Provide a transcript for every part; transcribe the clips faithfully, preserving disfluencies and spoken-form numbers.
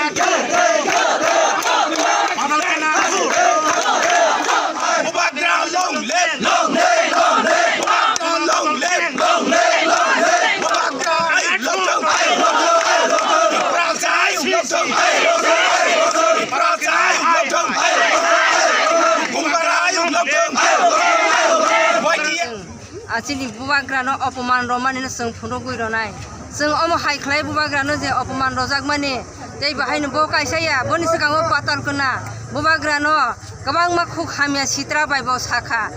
Bubagra long live! Long live! Long live! Bubagra long live! Long live! Long live! Bubagra ayuk long thung! Ayuk long thung! Bubagra ayuk long thung! Ayuk long thung! Bubagra ayuk long thung! Ayuk long thung! Bubagra ayuk long thung! Ayuk long thung! Y T F. A chini bubagrano opoman romani no chwng phunugwi ronai. Chwng omo hai khlai bubagrano je opoman rojakmani, tei bahaino bo kaisa ya, boni swkango patal kwna bubagrano kwbangma khuk hamya sitra bai bo sakha.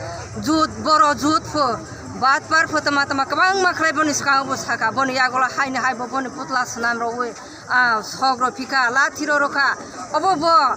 Jut, boro jut pho, batpar pho, tama tama kwbangma khlai boni swkango bo sakha. Boni yagulo haino hai bo boni putla swnam rogwi, ah, sok rok phika, lathi rok rokha. Obo bo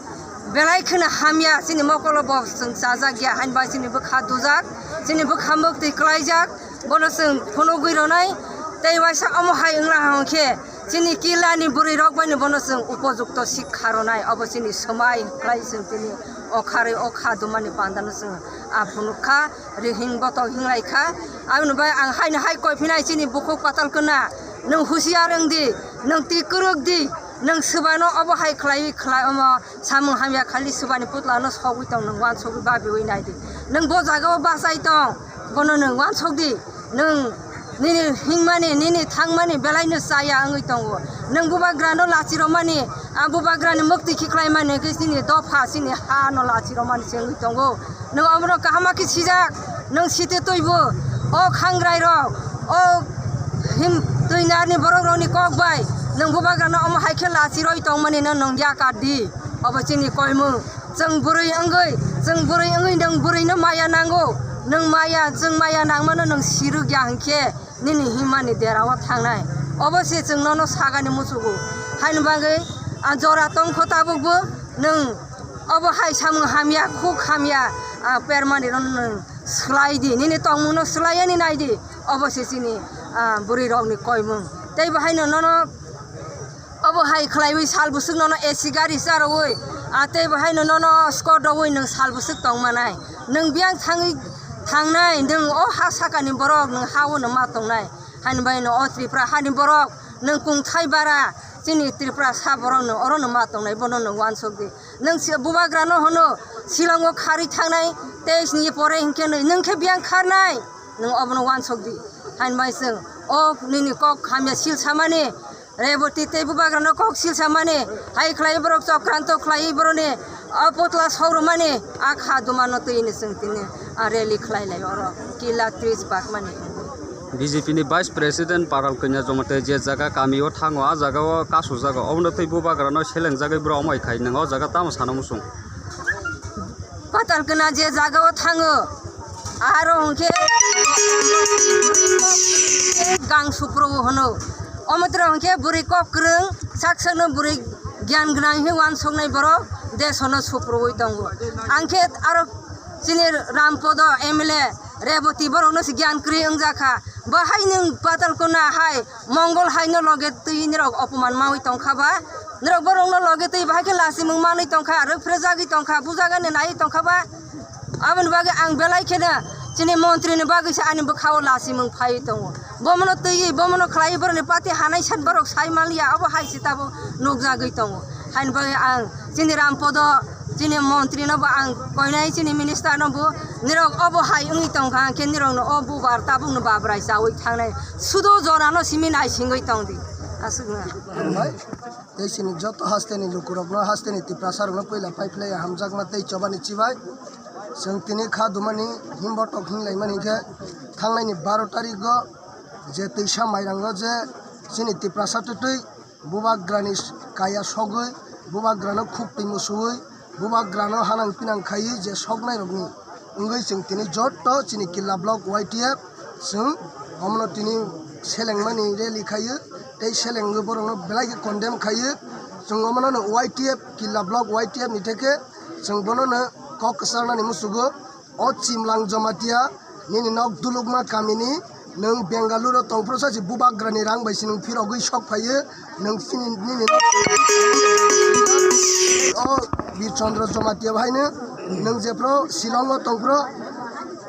belai kheno hamya, chini mokolo bo chwng chajak ya, hain bai chini bwkha dujak, chini bwkha mwktwi kwlaijak, bono chwng phunugwi ronai. Tei waisa omo hai wngla hwn khe chini killa ni bwrwi rok bai no bono chwng upojukto sikha ronai. Obo chini swmai kwlai chwng tini o kharwi o kha dumani panda no chwng, ah, phunuk kha. Rihing botok hinglai kha. Aboni bai ang haino hai koi phinai chini bukhuk patal kwna. Nwng husiar wng di, nwng twi kwrwk di, nwng swbano obo hai khlaiwi khlai omo samung hamya khali swbani putlano sogwi tong, nwng uansugwi babiwi nai di. Nwng bo jagao bachai tong, bono nwng uansuk di. Nwng nini hingmani, nini thangmani belaino chaya wngwi tongo. Nwng bubagrano lachi romani, a bubagrani mukti khiklaimani hwnkhe chini dopha, chini hano lachi romani se wngwi tongo. Nwng omono kaham khe sijak, nwng site twibo, o khangrai rok, o him twinarni borok rokni kok bai nwng bubagrano omo hai khe lachi roi tongmani no nwng yakar di. Obo chini koimung. Chwng bwrwi wngwi, chwng bwrwi wngwi nwng bwrwino maya nango. Nwng maya, chwng maya nangmano nwng sirwk ya hwnkhe nini himani derao thangnai. Obo se chwng nono sagani muchugo. Haini bagwi a jora tongkho tabukbo nwng obo hai samung hamya, khuk hamya, a permani rok nwng swlai di, nini tongmungno swlai yani nai di. Obo se chini, a, bwrwi rokni koimung. Tei bo haino nono obo hai khlaiwi sal bwswk nono A C gari charwi, a, tei bo haino nono scoot rogwi nwng sal bwswk tong manai. Nwng biyang thangwi thangnai, nwng o ha sakani borok nwng ha-o no ma tongnai. Haini bai no o Tripura hani borok nwng kungthai bara, chini Tripura sa borok no oro no ma tongnai, bono nwng uansuk di. Nwng si-, bubagrano hwno Shillongo kharwi thangnai, teis ni pore hinkhe nwi, nwng khe biyang kharnai, nwng obono uansuk di. Haini bai chwng o nini kok hamya sil samani, Reboti tei bubagrano kok sil samani, hai khlai borok chokranto khlai boroni, o putla sogro mani, a kha dumano twi ni chwng tini, a rally khlai lai oro, killa tris bak mani. B J P ni Vice President Paral Kanya Jamatia je jaga kami o thango, a jaga o kasu jaga, obono tei bubagrano seleng jagwi bro omoi khai nang o jaga tamo sana muchung. Patal kena je jaga o thango, aro hwnkhe gang supro o hwno. Omo tere hwnkhe bwrwi kok kwrwng, sak sakno bwrwi gyan gwnang hinwi uansuknai borok desono suprowi tongo. Ang khe aro chini Rampodo M L A Reboti borokno se gyan kwrwi wngjakha. Bo hai nwng patal kona hai Mongol hai no loge twi nirok opoman mawi tongkha ba? Nirok borok no loge twi bahai khe lachimung manwi tongkha, rwphrejagwi tongkha, bujagani naiwi tongkha ba? Aboni bagwi ang belai kheno chini montri ni bagwi se ani bwkha o lachimung phaiwi tongo. Bomono twiwi, bomono khlaiwi borok ni party hanai sat borok sai manliya, abo hai se tabuk nukjagwi tongo. Haini bagwi ang chini Rampodo, chini montri no bo ang koinai, chini minister no bo, nirok obo hai wngwi tongkha, hwnkhe nirok no o bubar tabuk no babrai chawi thangnai. Sudo jora no simi naisingwi tongdi. Aswk no. Tei chini joto hasteni lukurokno, hasteni Tiprasarokno puila phai phlai hamjakma tei chobani chibai. Chwng tini kha dumani himbotok hinlaimani hinkhe thangnaini baro tarikgo je twisa mairango je chini Tiprasa twtwi bubagrani kaya sogwi, bubagrano khuk twi musuwi, bubagrano hanang pinang khaiwi je soknairokni wngwi chwng tini joto chini Killa Block Y T F chwng omono tini selengmani rally khaiwi tei selengwi borokno belai khe condemn khaiwi chwng omono no Y T F Killa Block Y T F ni theke chwng bonono kok kwcharnani musugo. O Chimlang Jamatia, nini nok Dulukma kamini, nwng Bengaluru tongphuru sa si bubagrani rang bai si nwng phirogwi sok phaiyo, nwng chini nini nok o Bir Chandra Jamatia bai no, nwng jephru Shillong o tongphuru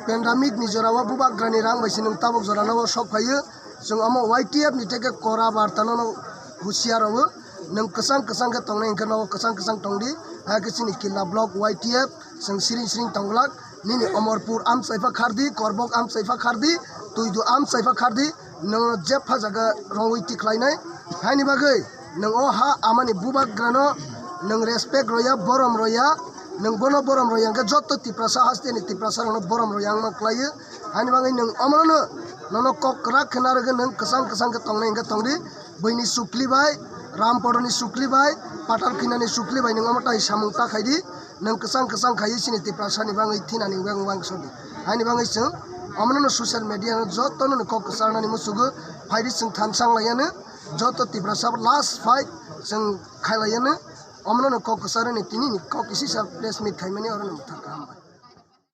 pandemic ni jora o bubagrani rang bai si nwng tabuk jora no sok phaiyo, chwng omo Y T F ni theke kora barta no husiar rwo. Nwng kwchang kwchang khe tongnai hwnkhe nogo kwchang kwchang tongdi. Hakhe chini Killa block Y T F chwng siring siring tongglak. Nini Omorpur amchaifa khardi, Korbok amchaifa khardi, Tuidu amchaifa khardi. Nwng jepha jaga rongwi tikhlainai. Haini bagwi nwng o ha amani bubagrano nwng respect roya, borom roya. Nwng bono borom roya hwnkhe joto Tiprasa hasteni Tiprasa rokno borom roya wngma kwlaiyo. Haini bagwi nwng omono nono kok kwrak khe narwgwi nwng kwchang kwchang khe tongnai hwnkhe tongdi. Buini sukli bai, Rampodoni sukli bai, Patal Khinani sukli bai nwng omo tai samung ta khaidi. Nwng kwchang kwchang khaiwi chini Tiprasani bagwi thinani bagwi wangsodi. Haini bagwi chwng omono no social media no jotono no kok kwcharnani musugo phaidi chwng thansa wnglaiyano. Joto Tiprasa last fight chwng khailaiya no, omono no kok kwcharnani tini ni kok isi sa press meet khaimani oro no mwthang.